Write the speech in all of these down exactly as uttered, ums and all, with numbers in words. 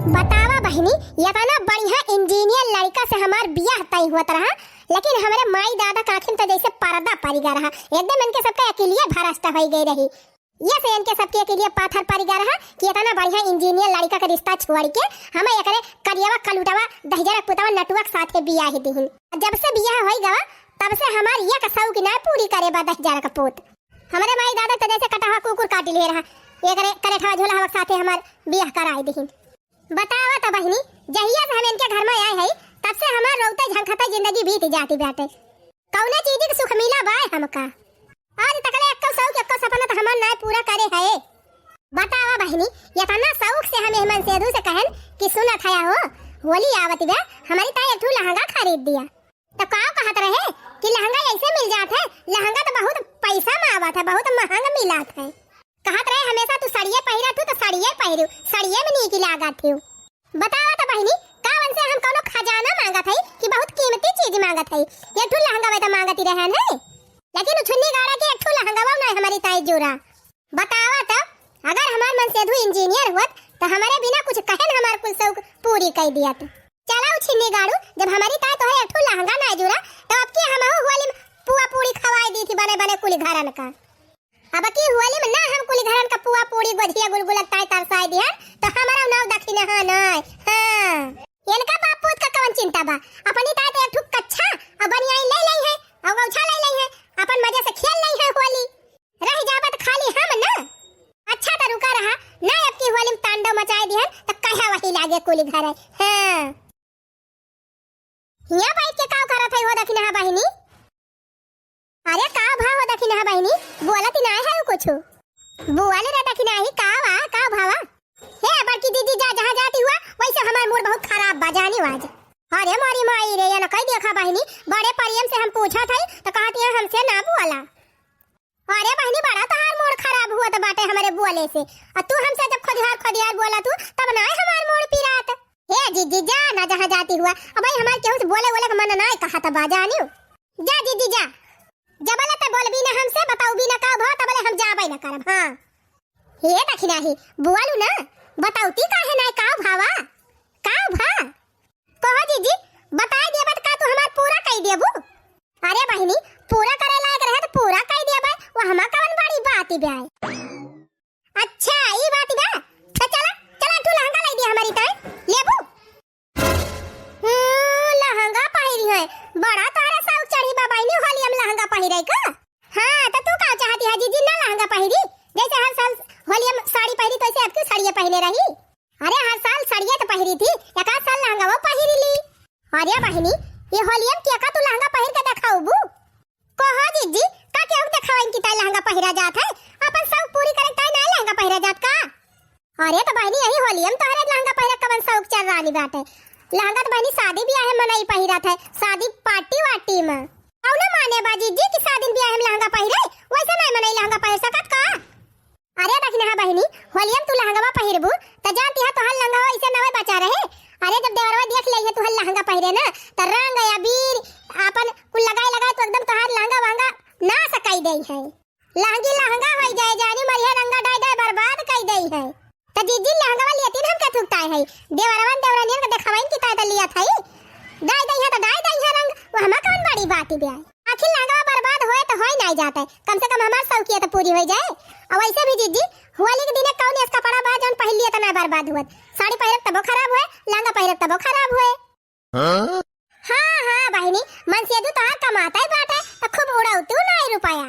बतावा बहिनी, एतना बढ़िया इंजीनियर लड़िका से हमार बियाह तय होत रहा, लेकिन हमरे माई दादा का आँखिन त जैसे पर्दा परि गा रहा। एकदम इनके सबके अकिलिये भ्रष्ट होइ गइ रही। ये से इनके सबके अकिलिये पाथर परि गा रहा कि एतना बढ़िया इंजीनियर लड़िका के रिश्ता छोड़ि के हम एकरे करियवा कलुटवा दहिजरा पुतवा नटुआ के साथे बियाह दिहिन। जब से बियाह होइ गवा, तब से हमार एक सौक नाहीं पूरी करे बा दहिजरा का पूत। हमरे माई दादा त जैसे कटहा कुकुर काटि लिहे रहा, एकरे करेठवा झोलहवा के साथे हमार बियाह कराइ दिहिन। बतावा त बहिनी, जहिया से हम इनके घर मा आए हई, तब से हमार रोवते झंखते जिंदगी बीत जाति बाटे। कउने चीज के सुख मिला बाय हमका? आज तकले एक्को सौक, एक्को सपना त हमार नाय पूरा करे है। बतावा बहिनी, एतना सौक से हम एह मनसेधू से कहन कि सुनत हया हो, होली आवत बा, हमरी ताई एक ठू लहंगा खरीद दिया। त का कहत रहे कि लहंगा ऐसे मिल जात है, लहंगा त बहुत पैसा मा आवत है, बहुत महंग मिलत है। कहत रहे, "हमेशा तू सड़िये पहिरत हू, त सड़िये पहिरू, सड़िये में नीक लागत हू।" बतावा त बहिनी, का उनसे हम कौनो खजाना मांगत हई कि बहुत कीमती चीज मांगत हई? एक ठू लहंगा वे त मांगती रहन है, लेकिन उ छुन्नी गाड़ा के एक ठू लहंगा वो नहीं हमरी ताई जुरा। बतावा त, अगर हमार मनसेधू इंजीनियर होत, त हमरे बिना कुछ कहे न हमार कुल शौक पूरी कइ दियत। चला उ छिन्नी गाड़ू, जब हमरी ताई तोहरे एक ठू लहंगा नाय जुरा, त अब की हमहू होली में पुआ पूरी खवाई दी थी बने बने कुल घरन का। अब की होली में ना हम कुली घरन का पुआ, पूड़ी, गोझिया, गुलगुला ताई तरसाई दिहन, त हमरा नाव दखिनहा नाय। हाँ। इनका बाप पूत का कवन चिंता बा? अपनी ताई त एक ठुक कच्छा अउ बनियाई लइ लइहैं, अउ गौछा लइ लइहैं, अपन मजे से खेल लइहैं होली। रहि जाबत खाली हम ना। अच्छा त रुका रहा, ना अब की होली में तांडव मचाई दिहन, त कहा वही लागे कुली घरे। हाँ। हियाँ बैठ के काव करत है हो दखिनहा बहिनी? अरे काव भा हो दखिनहा बहिनी, बोलत ही नाय है कुछ। बोल रे दखिनही, काव आ, काव भावा? हे बड़की दीदी, जा जहाँ जाती हुआ, वैसे हमार मूड बहुत खराब बा, जानी आज। अरे मोरी माई रे, ये न कही देखा बहिनी, बड़े प्रेम से हम पूछत हई, त कहत है हमसे ना बोला। अरे बहिनी, बड़ा तोहार मूड खराब हुआ त बाटे हमरे बोले से। अ तू हमसे जब खोदिहार खोदिहार बोला तू, तब नाय हमार मूड पिरात। हे जीजी, जा ना जहाँ जाती हुआ। अब भाई हमार केहू से बोले वोले के मन नाय कहत बा, जानियो। जा जीजी, जा। जबले त बोलबी ना हमसे, बताउबी ना का भाव, तबले हम जाबे ना करब, हाँ। हे दखिनही, बोलू ना, बताउती काहे नाय, का भावा? का भा? कहो जीजी, बताइ देबा त का तू हमार पूरा कइ देबू? अरे बहिनी, पूरा करे लायक रहे त पूरा कइ देबे, वो हमा कवन बड़ी बात बा। अच्छा, ई बात बा। त चला, चला, तू लहंगा लइ दिया हमरी ताई, लेबू? हम्म, लहंगा पहिरी है, बड़ा तोहरा शौक चढ़ी बा बहिनी, होली हम लहंगा पहिरे का? हाँ, त तू का चाहती है जीजी, ना लहंगा पहिरी? जैसे हर साल होली हम साड़ी पहिरी, तो ऐसे अब क्यों साड़िये पहिने रही? अरे, हर साल सड़िये त पहिरी थी, एकाध साल लहंगावा पहिरी ली। अरे बहिनी, ये होलिया में केका तू लहंगा पहिर के देखाउबू? कहो जीजी, का केहू देखावा इनकी ताई लहंगा पहिरा जात है? अपन शौक पूरी करे ताई ना लहंगा पहिरा जात का? अरे त बहिनी, यही होलिया में तोहरे लहंगा पहिरे कवन शौक चल रानी बाटे? लहंगा त बहिनी शादी बियाह में मनई पहिरत है, शादी पार्टी वार्टी में। कौनो माने बा जीजी कि शादी बियाह में लहंगा पहिरे? वैसे नहीं मनई लहंगा पहिर सकत का? अरे दखिनहा बहिनी, होलिया में तू लहंगवा पहिरबू, त जानती है तोहार लहंगवा ऐसे नवे बचा रहे। अरे जब देवरवा देख लेई है तोहार लहंगा पहिरे ना, त रंग अबीर आपन कुल लगाए लगाए तो एकदम तोहार लहंगा वहंगा नाश कई देई है। लहंगी लहंगा होई जाए, जानी मरिया रंगा डाई डाई बर्बाद कई देई है। त जीजी लहंगवा लियतीन हमके थुकताए है, देवरवन देवरनियन के देखावाइन की ताई त लियत है। डाई दई है त डाई दई है रंग, वो हमा कौन बड़ी बात ही ब्याय। आखिर लहंगा बर्बाद होए त होई नाई जात है, कम से कम हमार शौकिया त पूरी होई जाए। और वैसे भी जीजी, होली के दिने कौन ऐस कपड़ा बा जौन पहिर लिए त ना बर्बाद हुअत? साड़ी पहिरब तबो खराब होए, लहंगा पहिरब तबो खराब होए। हाँ? हाँ, हाँ बहिनी, मनसेदू तोहार कमाता ही बाटे, त खूब उड़ाऊ तू नाई रुपया।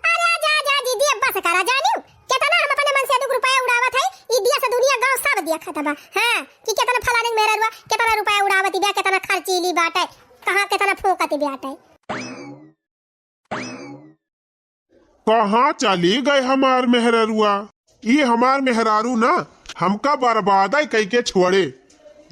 अरे जा, जा जीजी, अब बस करा जानियो, केतना हम अपने मनसेदू के रुपया उड़ावत है, ई दिया से दुनिया गाँव सब देखत बा। हाँ, कि केतना फलाने के मेहररुआ, केतना रुपया उड़ावत बिया, केतना खर्चीली बाटे, कहाँ केतना फूकत बाटे। कहाँ चली गए हमार मेहररुआ? ई हमार मेहरारू ना हमका बर्बादे कइके छोड़े।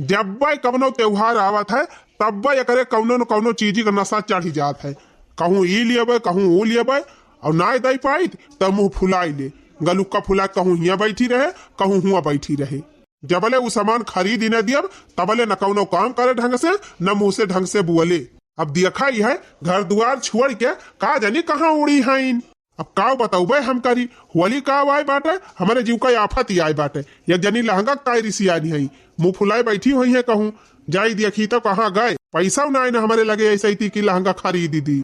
जब्बे कवनो त्योहार आवत है, तब्बे एकरे कवनो न कवनो चीजी क नशा चढ़ी जात है। कहूँ ई लेबे, कहूँ ऊ लेबे, और नाय दई पाइत, त मुँह फुलाई ले। गलुक्का फुला कहूँ हियाँ बैठी रहे, कहूँ हुआँ बैठी रहे। जबले उ सामान खरीद ही न दियब, तबले न कवनो काम करे ढंग से, न मुँह से ढंग से बोले। अब देखा ही है, घर दुआर छोड़ के का जानी कहाँ उड़ी हईन। अब का बताऊ बे हम करी, होली का आए बाटे, हमरे जीव का आफत ही आए बाटे। एक जनी लहंगा का रिसियानी है, मुँह फुलाए बैठी हुई है कहूँ, जाई देखी तो कहाँ गए, पैसा ना आए ना हमरे लगे ऐसे ही थी कि लहंगा खरीदी दी।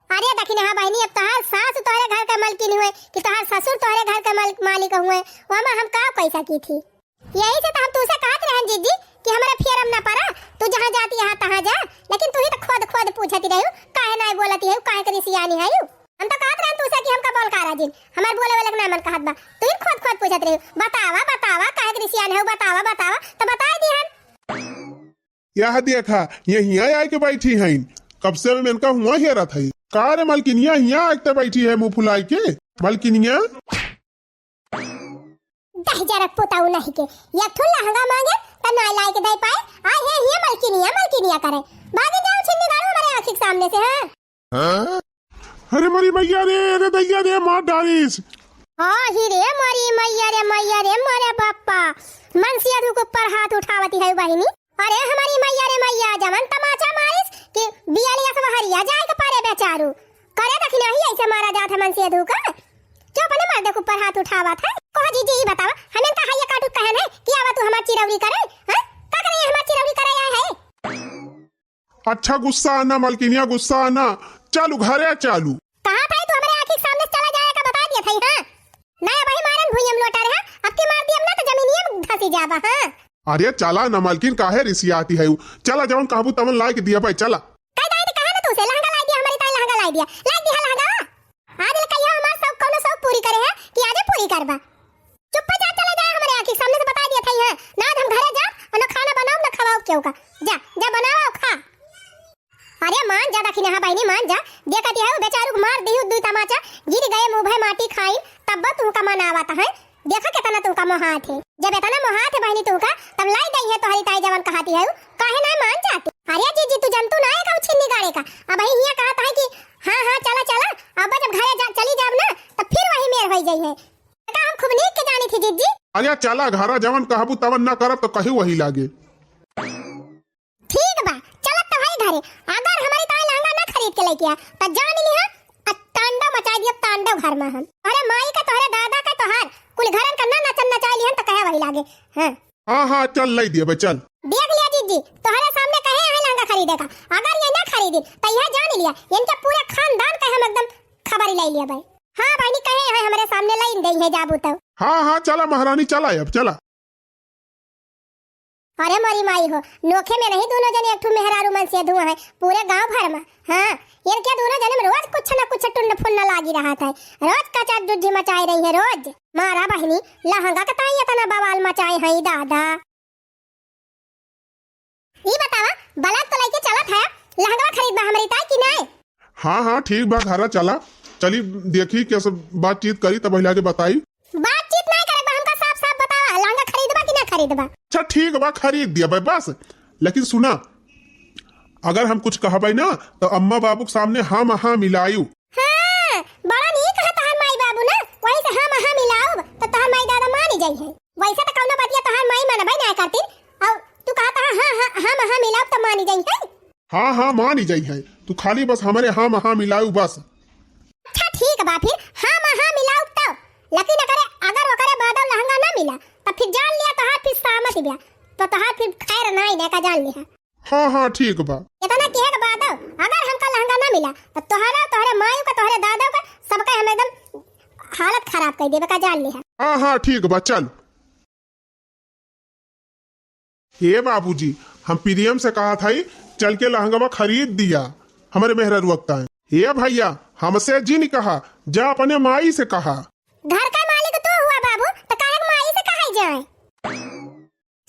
अरे दखिनहा बहिनी, अब तोहार सास तोहरे घर का मलकिन हुए कि तोहार ससुर तोहरे घर का मल-, मालिक हुए, वहमा हम का कइ सकी थी? यही से तो हम तुसे कहत रहन जीजी कि हमरा फेरम ना परा, तू जहाँ जाती यहाँ तहाँ जा, लेकिन तू ही तो खुद खुद पूछती रहू, काहे नाई बोलती है, काहे के रिसियानी है? हम तो कहत रहन तुसे कि हमका बोल का राजिन, हमार बोले वाले के ना मन कहत बा, तू ही खुद खुद पूछत रहू, बतावा बतावा काहे के रिसियानी है, बतावा बतावा, तो बताई दिहन। यह देखा, ये हियाँ आए के बैठी हईन। कब से हम इनका हुआ हेरत हई। का रे मलकिनिया, हियाँ आए के बैठी है मुँह फुलाए के? मलकिनिया? दहिजरक पुताऊ नहीं के। ये थुल लहंगा मांगे, त ना लाए के दे पाए। आए है हियाँ मलकिनिया, मलकिनिया करे। भागी जाओ छिन्नी गाड़ू हमारे आँखी के सामने से, हाँ? अरे मोरी मैया रे, अरे दैया रे, मार डालिस। आ ही रे मोरी मैया रे, मैया रे, मोरे बापा। मनसिया धू के ऊपर हाथ उठावती है बहिनी। अरे हमारी मैया रे मैया, जवन तमाचा मारिस कि बियलिया से बहरिया जाए के परे बेचारू। करे दखिनही ऐसे मारा जात है मनसिया धू का। क्यों अपने मर्दे के ऊपर हाथ उठावत है? कहो जीजी, ई बतावा, हम इनका हइया काटू कहन है कि आवा तू हमार चिरौरी करे, हाँ? का करे हमार चिरौरी करे आए है? अच्छा, गुस्सा आना मलकिनिया, गुस्सा आना। चालू, घरे चालू। कहा था तू हमरे आँखी के सामने से चला जाए का बता दिया था, हाँ? ना, अबही मारन भुइयम लोटा रहा, अब की मार दियम ना तो जमीनिया में धसी जाबा, हाँ? अरे चला ना मलकिन, काहे रिसियाती है? चला, जवन कहबू तवन लाए के दिया भाई, चला। कह दाई तो कहा ना तू से लहंगा लाई दिया, हमारी ताई लहंगा लाई दिया, लाई दिया लहंगा। आज ले कहिया हमार शौक, कौनो शौक पूरी करे है कि आजे पूरी करबा? चुप्पे जा, चले जाए हमरे आँखी के सामने से, बता दिया था, हाँ? ना आज हम घरे जा और ना खाना बनाओ ना खवाओ केहू का। जा, जा बनाओ खा। अरे मान जा दखिनहा बहिनी, मान जा। देखती है वो बेचारू के मार दिहु दुई तमाचा, गिर गए मुँह भय माटी खाइन, तब तुहका मन आवत है। देखा कितना तुहका मोहात है। जब इतना मोहात है बहिनी तुहका, तब लाई दई है तोहरी ताई जवन कहती है, काहे ना मान जाती। अरे जीजी तू जनतू ना है का छिन्नी गाड़े का। अबही हियाँ कहत है कि हाँ हाँ चला चला, अब जब घरे जा, चली जाब ना, तब फिर वही मेर होई जाई है। का हम खूब नीक के जानी थी जीजी। अरे चला घरा, जवन कहबू तवन ना करब तो कही वही लागे। ठीक बा, चलत तो है घरे। अगर हमारी ताई लहंगा ना खरीद के लेके आ, तो जान लिहा, आ तांडव मचा दिया, तांडव घर में हम। अरे माई का, तोहरे दादा का, तोहार कुल घरन का ना नचन नचा लिहन तो कहे वही लागे। हाँ। हाँ, हाँ, चल लाई दिया बे, चल। देख लिया जीजी, तोहरे सामने कहे है लहंगा खरीदे का, अगर ये ना खरीदी तो यह जान लिया, इनके पूरे खानदान का हम एकदम खबर ले लिया भाई। हाँ बहिनी, कहे है हमरे सामने लाई दे है जाबू तो। हाँ, हाँ, चला महारानी, चला अब, चला। अरे मोरी माई हो, नोखे में नहीं दोनों जने एक ठो मेहरारू मन से धुआं है पूरे गांव भर में। हाँ, इनके दोनों जने में रोज कुछ न कुछ टुन्न फुन्न लागी रहा था, रोज कचा जुज्जी मचाए रही है रोज। मारा बहिनी, लहंगा के ताई इतना बवाल मचाए हैं दादा। ई बतावा, बलक तो लइके चलत है, लहंगवा खरीदबा हमरी ताई कि नाय? हाँ, हाँ, ठीक बा, घरा चला, चली देखी कैसे बातचीत करी तब हिला के बताई। बातचीत नाय करे बा, हमका साफ साफ बतावा, लहंगा खरीदबा कि ना खरीदबा? अच्छा ठीक बा, खरीद दिया बे बस, लेकिन सुना, अगर हम कुछ कहबे ना तो अम्मा बाबू के सामने हाँ हाँ मिलायू। हाँ, बड़ा नीक है तोहार माई बाबू ना, वही से हाँ हाँ मिलाऊ तो तोहार माई दादा मानी जाई है। वैसे तो कौनो बतिया तोहार माई मनबे ना करती, और तू कहत है हाँ हाँ हाँ हाँ मिलाऊ तो मानी जाई है। हाँ हाँ मानी जाई है, तू खाली बस हमरे हाँ हाँ मिलाऊ बस। अच्छा ठीक बा फिर, हाँ हाँ मिलाऊ तो, लेकिन अगर, अगर ओकरे बाद लहंगा ना मिला तो फिर जान लिया तोहार फिर सामत बा, तो तोहार फिर खैर ना ही का जान लिया। हाँ हाँ ठीक बा। इतना कहे के बाद अगर हमका लहंगा ना मिला तो तोहरा, तोहरे मायू का, तोहरे दादा का, सबका हम एकदम हालत खराब कर देबे का जान लिहा। हाँ हाँ ठीक बा, चल। ए बाबूजी, हम प्रियम से कहत हई, चल के लहंगवा खरीद दिया हमरे मेहररुआ के ताई। ए भैया, हमसे जिन कहा, जा अपने माई से कहा। घर का मालिक तू हुआ बाबू, तो काहे के माई से कहाई जाए?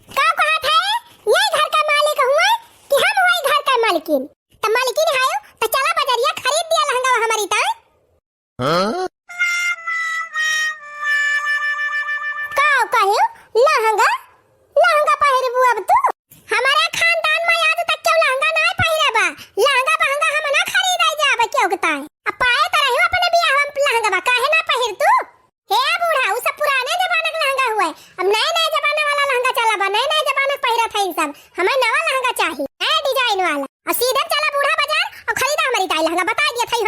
का कहत है? यही घर का मालिक हुआ कि हम हुआ घर का मालकिन? तो मालकिन है तो चला बजरिया खरीद दिया लहंगा हमारी ताई। हाँ? का कहू? लहंगा? लहंगा पहिरबू अब तू? हमारा खानदान में आज तक क्यों लहंगा ना पहिरे बा? लहंगा बहंगा हम ना खरीदे जाबे क्यों के ताई। अब पाए तो रही अपने बियाह में लहंगा बा, काहे ना पहिर तू? हे बूढ़ा, उ सब पुराने जमाना के लहंगा हुआ है, अब नए नए जमाना वाला लहंगा चला बा, नए नए जमाना के पहिरत है सब। हमें नवा लहंगा चाहिए, नए design वाला। और सीधे चला बूढ़ा बाजार और खरीदा हमारी ताई लहंगा, बता दिया था।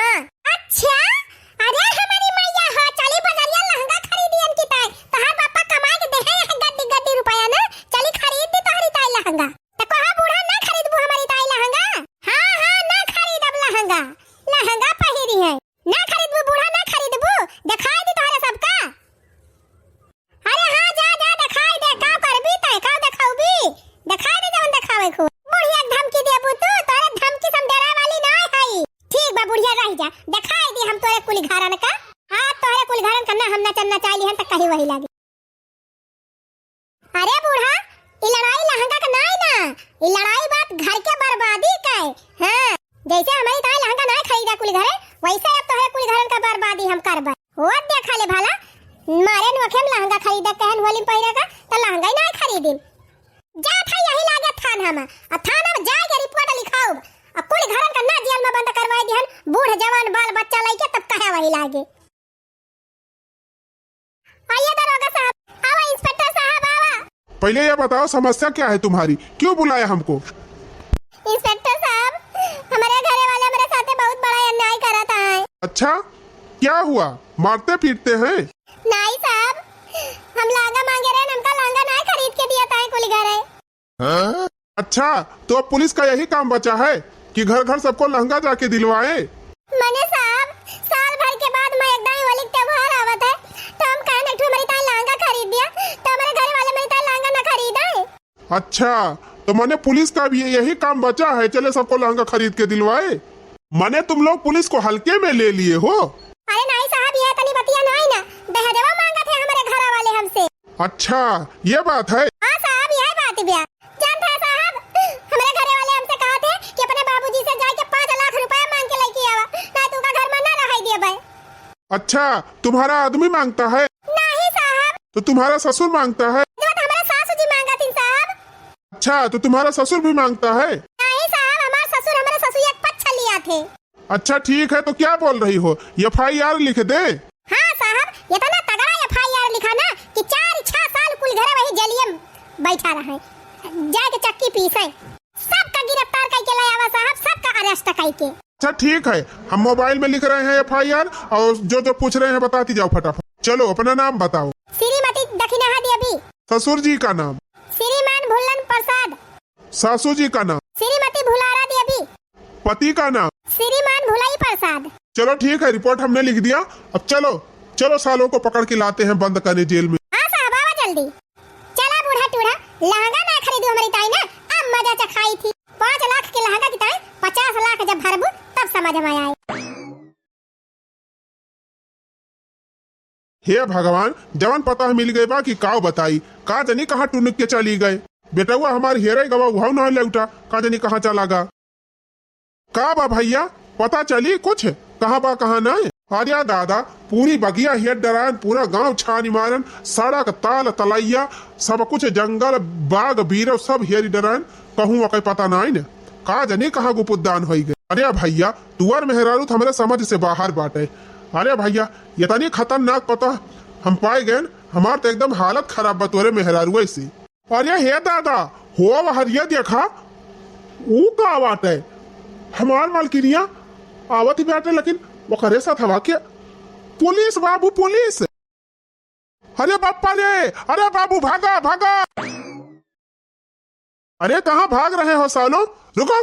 वही लागे। अरे बूढ़ा, ई लड़ाई लहंगा के नाई ना, ई लड़ाई बात घर के बर्बादी के। हाँ, जैसे हमरी ताई लहंगा नाई खरीदा कुल घरे, वैसे अब तोहरे कुल घरन का बर्बादी हम करबे। होत देखा ले भला, मारे नोखे में लहंगा खरीदे कहन होली में पहिरे का, त लहंगा ही नाई खरीदिन। जात है यही लागे थान हम, आ थाना में जाए के रिपोर्ट लिखाउब, आ कुल घरन का ना जेल में बंद करवाई दिहन, बूढ़ जवान बाल बच्चा लइके तब कहे वही लागे। आइए दरोगा साहब, आवा इंस्पेक्टर साहब, आवा। पहले ये बताओ, समस्या क्या है तुम्हारी, क्यों बुलाया हमको? इंस्पेक्टर साहब, हमारे घरे वाले हमारे साथे बहुत बड़ा अन्याय करत है। अच्छा, क्या हुआ, मारते पीटते हैं? नाई साहब, हम लहंगा मांगे रहे, हमका लहंगा नाई खरीद के दिया था कुल घरे। हाँ? अच्छा, तो अब पुलिस का यही काम बचा है कि घर घर सबको लहंगा जाके दिलवाए? मने साहब, साल भर के बाद मैं एकदम होली के त्योहार आवत है, तो हम कहन एक ठो हमारी ताई लहंगा खरीद दिया, तो हमारे घर वाले मेरी ताई लहंगा ना खरीदा है। अच्छा, तो मने पुलिस का भी यही काम बचा है, चले सबको लहंगा खरीद के दिलवाए। मने तुम लोग पुलिस को हल्के में ले लिए हो। अरे नाई साहब, ये तनी बतिया नाई ना, दहेजवा मांगत है हमारे घर वाले हमसे। अच्छा, ये बात है। हाँ साहब, यह बात बा। जानत है साहब, हमारे घरे वाले हमसे कहत है कि अपने बाबूजी से जाके पाँच लाख रुपया मांग के लेके आवा, नाहीं तो उनका घर में ना रहाई दिया भाई। अच्छा, तुम्हारा आदमी मांगता है? नहीं साहब। तो तुम्हारा ससुर मांगता है? जो तो हमारे सासू जी मांगत थी साहब। अच्छा, तो तुम्हारा ससुर भी मांगता है? नहीं साहब, हमारा ससुर, हमारे ससुर एक पक्ष लिया थे। अच्छा ठीक है, तो क्या बोल रही हो, एफ आई आर लिख दे? हाँ साहब, इतना तगड़ा एफ आई आर लिखा ना कि चार छह साल कुल घरे वही जेलिए में बैठा रहे, जाके चक्की पीसे। सबका गिरफ्तार करके ले आवा साहब, सबका अरेस्ट करके। अच्छा ठीक है, हम मोबाइल में लिख रहे हैं एफ आई आर, और जो जो पूछ रहे हैं बताती जाओ फटाफट। चलो अपना नाम बताओ। श्रीमती दखिनहा देवी। ससुर जी का नाम? श्रीमान भुल्लन प्रसाद। सासू जी का नाम? श्रीमती भुलारा देवी। पति का नाम? श्रीमान भुलाई प्रसाद। चलो ठीक है, रिपोर्ट हमने लिख दिया। अब चलो, चलो सालों को पकड़ के लाते हैं बंद करने जेल में। हाँ साहब, आवा जल्दी। चला बूढ़ा टूढ़ा, लहंगा ना खरीदू हमारी ताई ना, अब मजा चखाई थी। पाँच लाख के लहंगा की ताई पचास लाख जब भरबू तब समझ में आए। हे भगवान, जवन पता मिल गए बा कि काव बताई, का जनी कहाँ टुनुक के चली गए। बेटउआ हमार हेरे गवा, उहउ ना लौटा, का जनी कहाँ चला गा। का बा भइया, पता चली कुछ, कहाँ बा कहाँ नाहीं? अरे दादा, पूरी बगिया हेर डरायन, पूरा गाँव छानी मारन, सड़क, ताल, तलैया, सब कुछ जंगल, बाघ, बीरव सब हेरी डरायन, कहूँ ओके पता नाहीं न। का जनी कहाँ गुपुदान होई गए। अरे भइया, तुअर मेहरारू त हमरे समझ से बाहर बाटे। अरे भइया, इतनी खतरनाक पता हम पाए गए, हमार त एकदम हालत खराब बा तोरे मेहरारू से। अरे हे दादा, हो हरिया देखा, ऊ का बाटे? हमार मलकिनिया आवत ही बाटे, लेकिन ओकरे साथ हवा के पुलिस बाबू, पुलिस। अरे बाप्पा रे, अरे बाबू, भागा, भागा। अरे कहाँ भाग रहे हो सालो? रुको,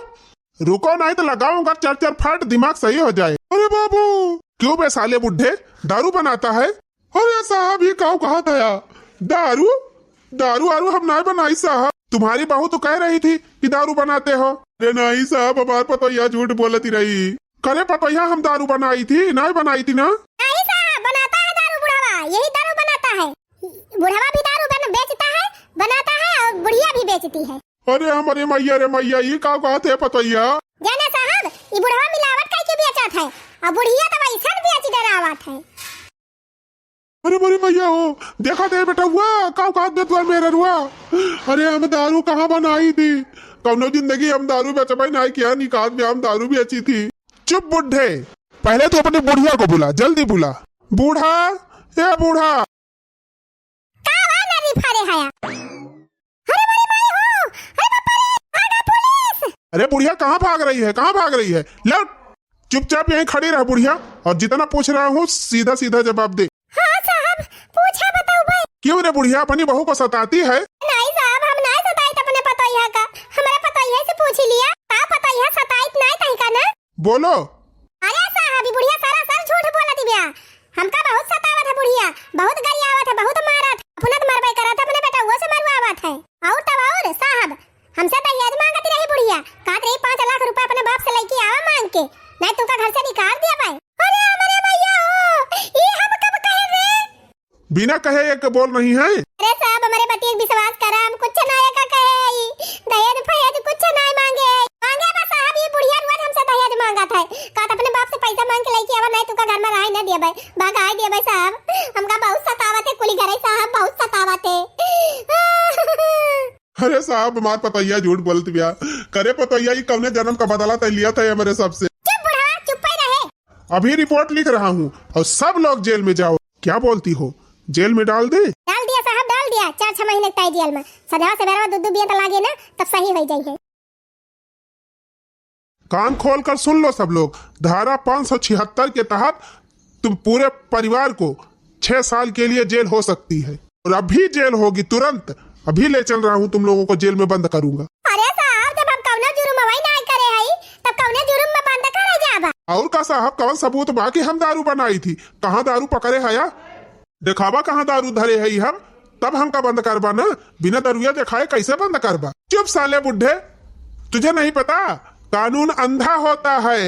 रुको, नहीं तो लगाऊंगा चार चार फाट, दिमाग सही हो जाए। अरे बाबू। क्यों बे साले बुड्ढे, दारू बनाता है? अरे साहब, ये काऊ कहा था यार? दारू? दारू आरू हम नाहीं बनाई साहब। तुम्हारी बहू तो कह रही थी कि दारू बनाते हो। अरे नाहीं साहब, हमार पतोहिया झूठ बोलती रही। करे पतोहिया, हम दारू बनाई थी? नाहीं बनाई थी ना? नहीं साहब, बनाता है दारू बुढ़वा, यही दारू बनाता है। बुढ़वा भी दारू बन-, बेचता है, बनाता है और बुढ़िया भी बेचती है। अरे हमरे मैया रे मैया, ये का कहत है पतोहिया? जाने साहब, ये बुढ़वा मिलावट करके बेचत है और बुढ़िया तो वैसन बेच डरावत है। अरे मोरी मैया हो, देखा दे बेटउआ, का औकात में तुहार मेहररुआ। अरे हम दारू कहाँ बनाई थी, कौनो जिंदगी हम दारू बेचबे नाहीं किया, निकाल में हम दारू बेची थी। चुप बुड्ढे, पहले तू अपनी बुढ़िया को बुला, जल्दी बुला। बूढ़ा, ए बूढ़ा। का बा नरी फारे हया? अरे मोरी माई हो, अरे बापा रे, भागा पुलिस। अरे बुढ़िया कहाँ भाग रही है, कहाँ भाग रही है? लौट। चुपचाप यहीं खड़ी रह बुढ़िया, और जितना पूछ रहा हूँ सीधा सीधा जवाब दे। हाँ साहब, पूछा बताओ भाई। क्यों रे बुढ़िया, अपनी बहू को सताती है? नाहीं साहब, हम नाहीं सताइत अपने पतोहिया का, हमारे पतोहिया से पूछ लिया, का पतोहिया सताइत नाहीं तही का ना? बोलो। अरे साहब, ई बुढ़िया सरासर झूठ बोलत बिया, हमका बहुत सतावत है बुढ़िया, बहुत गरियावत है, बहुत मारत है, अपना तो मरबे करत है, अपने बेटउआ से मरवावत है। और तब और साहब, हमसे दहेज मांगत रही बुढ़िया, कहत रही पाँच लाख रुपया अपने बाप से लेके आवा मांग के, नाहीं तुमका घर से निकाल दिया भाई। अरे हमरे भैया हो, ई हम कब कहे रे? बिना कहे एक बोल रही हैं। अरे साहब, हमरे बतिया के विश्वास करा, हम कुछ नाय का कहे हई। दहेज फहेज कुछ नाय मांगे हई। मांगे बा साहब, ई बुढ़िया रोज हमसे दहेज मांगत है। कहत अपने बाप से पैसा मांग के लइके आवा, नाय तुका घर में रहे न देबे, भगाई देबे साहब। हमका बहुत सतावत है कुली घरे साहब, बहुत सतावत है। अरे साहब, हमार पतोहिया झूठ बोलत बिया। करे पतोहिया, ई कौने जन्म का बदला तय लिया था हमरे सबसे। चुप बुढ़वा, चुप्पे रहे। अभी रिपोर्ट लिख रहा हूँ और सब लोग जेल में जाओ। क्या बोलती हो, जेल में डाल दे? डाल दिया साहब, डाल दिया। चार छह महीने तय जेल में। सदा से बेरवा दू दू बिया त लागे ना, तब सही हो जाई है। कान खोल कर सुन लो सब लोग, धारा पाँच सौ छिहत्तर के तहत तुम पूरे परिवार को छह साल के लिए जेल हो सकती है। और अभी जेल होगी, तुरंत अभी ले चल रहा हूँ, तुम लोगों को जेल में बंद करूंगा। अरे साहब, जब हम कौनो जुर्म वही ना करे हई, तब कौने जुर्म में बंद करे जाबा? और का साहब, कौन सबूत बा कि हम दारू बनाई थी? कहाँ दारू पकड़े हया? देखावा कहाँ दारू धरे हई हम, तब हमका बंद करबा ना। बिना दरुआ देखाए कैसे बंद करबा? चुप साले बुढ़े, तुझे नहीं पता कानून अंधा होता है।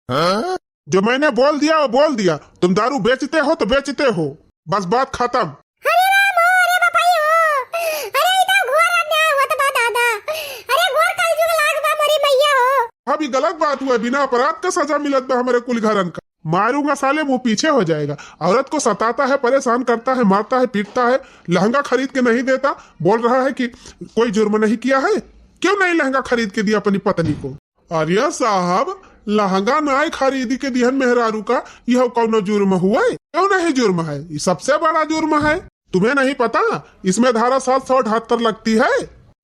हाँ? जो मैंने बोल दिया वो बोल दिया। तुम दारू बेचते हो तो बेचते हो, बस बात खत्म। अरे राम हो, अरे बपाई हो, अरे ई तो घोर अन्याय होत बा दादा, अरे घोर कलजुग लाग बा मोरी मैया हो। अब ई गलत बात हुआ, बिना अपराध का सजा मिलत बा हमारे कुल घरन का। मारूंगा साले, मुंह पीछे हो जाएगा। औरत को सताता है, परेशान करता है, मारता है, पीटता है, लहंगा खरीद के नहीं देता, बोल रहा है कि कोई जुर्म नहीं किया है। क्यों नहीं लहंगा खरीद के दिया अपनी पत्नी को? अरे साहब, लहंगा नाय खरीदी के दिहन मेहरारू का, यह कौनो जुर्म हुआ है? क्यों नहीं जुर्म है? ये सबसे बड़ा जुर्म है। तुम्हें नहीं पता, इसमें धारा सात सौ अठहत्तर लगती है।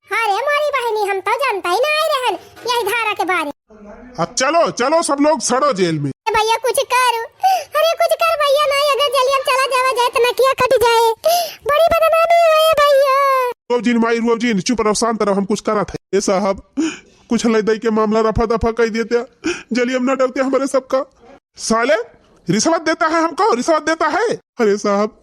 अरे मोरी बहनी, हम तो जानता ही ना आए रहन यही धारा के बारे। अब चलो, चलो सब लोग सड़ो जेल में। ए भैया कुछ कर, अरे कुछ कर भैया, नहीं अगर जल्दी हम चला जावा जाए तो नकिया कट जाए, बड़ी बदनामी होए भैया। रुअब जिन माई, रुअब जिन, चुप रहो, शांत रहो, हम कुछ करत है। ए साहब, कुछ लइ दई के मामला रफा दफा कइ देते, जलियम ना डरते हमरे सबका। साले, रिश्वत देता है हमको, रिश्वत देता है। अरे साहब,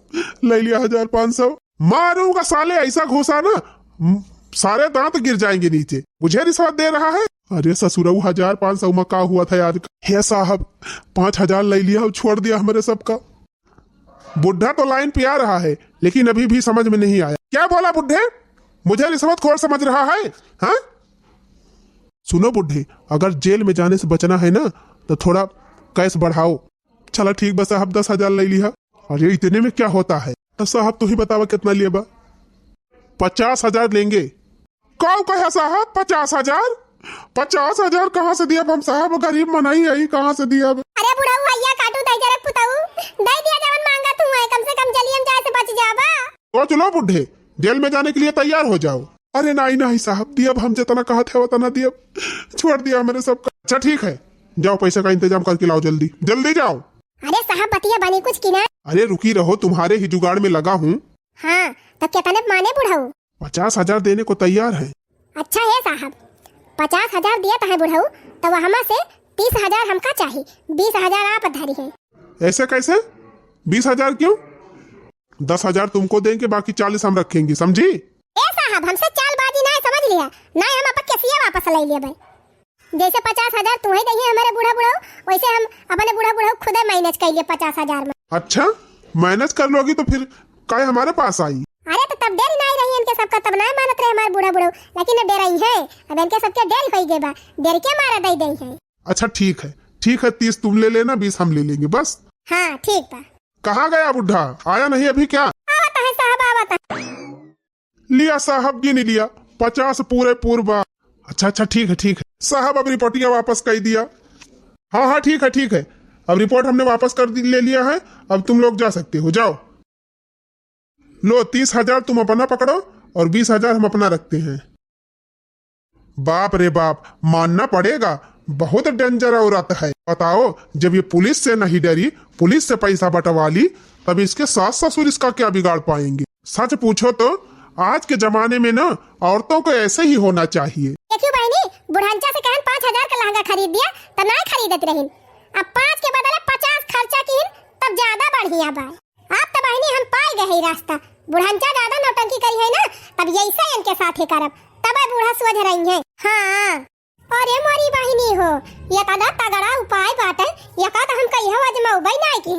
लइ लिया हजार पाँच सौ। मारूंगा साले, ऐसा घूसा ना, म-, सारे दांत गिर जाएंगे नीचे। मुझे रिश्वत दे रहा है। अरे ससुरऊ, हजार पाँच सौ में का हुआ था यार? हे साहब, पाँच हजार लइ लिया और छोड़ दिया हमरे सबका। बुढ़ा तो लाइन पे आ रहा है, लेकिन अभी भी समझ में नहीं आया। क्या बोला बुढ़े? मुझे रिश्वतखोर समझ रहा है, हाँ? सुनो बुढ़े, अगर जेल में जाने से बचना है ना, तो थोड़ा कैश बढ़ाओ। चला ठीक बा साहब, दस हजार लइ लिहा। अरे इतने में क्या होता है? तो साहब तू ही बतावा कितना लिए बा? पचास हजार लेंगे। काऊ कहे साहब, पचास हजार? पचास हजार कहाँ से दियब हम साहब, गरीब मनई हई, कहाँ से दियब? अरे बुढ़ऊ, हइया काटू दई जरे पुतऊ, दई दिया जवन मांगत हुए, कम से कम जलियम जाए से बच जाबा। सोच लो बुढ़े, जेल में जाने के लिए तैयार हो जाओ। अरे नाई, नाई साहब, दियब हम जितना कहत है उतना दियब, छोड़ दिया हमरे सबका। अच्छा ठीक है, जाओ पैसा का इंतजाम करके लाओ जल्दी, जल्दी जाओ। अरे साहब, बतिया बनी कुछ की ना? अरे रुकी रहो, तुम्हारे ही जुगाड़ में लगा हूँ। हाँ, तो कितने माने बुढ़ऊ? पचास हजार देने को तैयार है। अच्छा है साहब, पचास हजार दिया तो है बुढ़ऊ, तो वह हमा से तीस हजार हमका चाही, बीस हजार आप धरी है। ऐसे कैसे? बीस हजार क्यों? दस हजार तुमको देंगे, बाकी चालीस हम रखेंगे, समझी? ए साहब, हमसे चालबाजी ना है, समझ लिया, ना हम आपका केसिया वापस ले लिया भाई। जैसे पचास हजार तुम्हें देंगे हमारे बूढ़ा बुढ़ऊ, वैसे हम अपने बूढ़ा बुढ़ऊ खुदे मैनेज कर लिए पचास हजार में। अच्छा, मैनेज कर लोगी तो फिर काय हमारे पास आई? अरे तो तब डेरी नाई रही इनके सबका, तब नाई मानत रहे हमारे बूढ़ा बुढ़ऊ, लेकिन अब डेराई है, अब इनके सबके डेरी होई गए बा, डेर के मारा दई दई है। अच्छा ठीक है, ठीक है, तीस तुम ले लेना, बीस हम ले लेंगे बस। हाँ ठीक बा। कहाँ गया बुढ़ा, आया नहीं अभी क्या? आवत है साहब, आवत है। लिया साहब, गिन लिया, पचास पूरे पूर बा। अच्छा, अच्छा, ठीक है, ठीक है साहब, अब रिपोर्टिया वापस कर दिया। हाँ, हाँ, ठीक है, ठीक है, अब रिपोर्ट हमने वापस कर दी, ले लिया है, अब तुम लोग जा सकते हो, जाओ। लो, तीस हजार तुम अपना पकड़ो और बीस हजार हम अपना रखते हैं। बाप रे बाप, मानना पड़ेगा, बहुत डेंजर औरत है। बताओ, जब ये पुलिस से नहीं डरी, पुलिस से पैसा बंटवा ली, तब इसके सास ससुर इसका क्या बिगाड़ पाएंगे? सच पूछो तो, आज के जमाने में ना, औरतों को ऐसे ही होना चाहिए। देखियो बहनी, बुढ़ंचा से कहन पाँच हजार का लहंगा खरीद दिया, तो ना खरीदत रहिन। अब पाँच के बदले पचास खर्चा कीन, तब ज्यादा बढ़िया बा। अब तो बहनी हम पाए गए है रास्ता। बुढ़ंचा ज्यादा नौटंकी करी है ना, तब यही से इनके साथ ही करब, तब बूढ़ा सोझ रही है। हाँ। अरे मोरी बहिनी हो, ये तना तगड़ा उपाय बाटे, ये का तो हम कहियो आजमाउबे नाई की।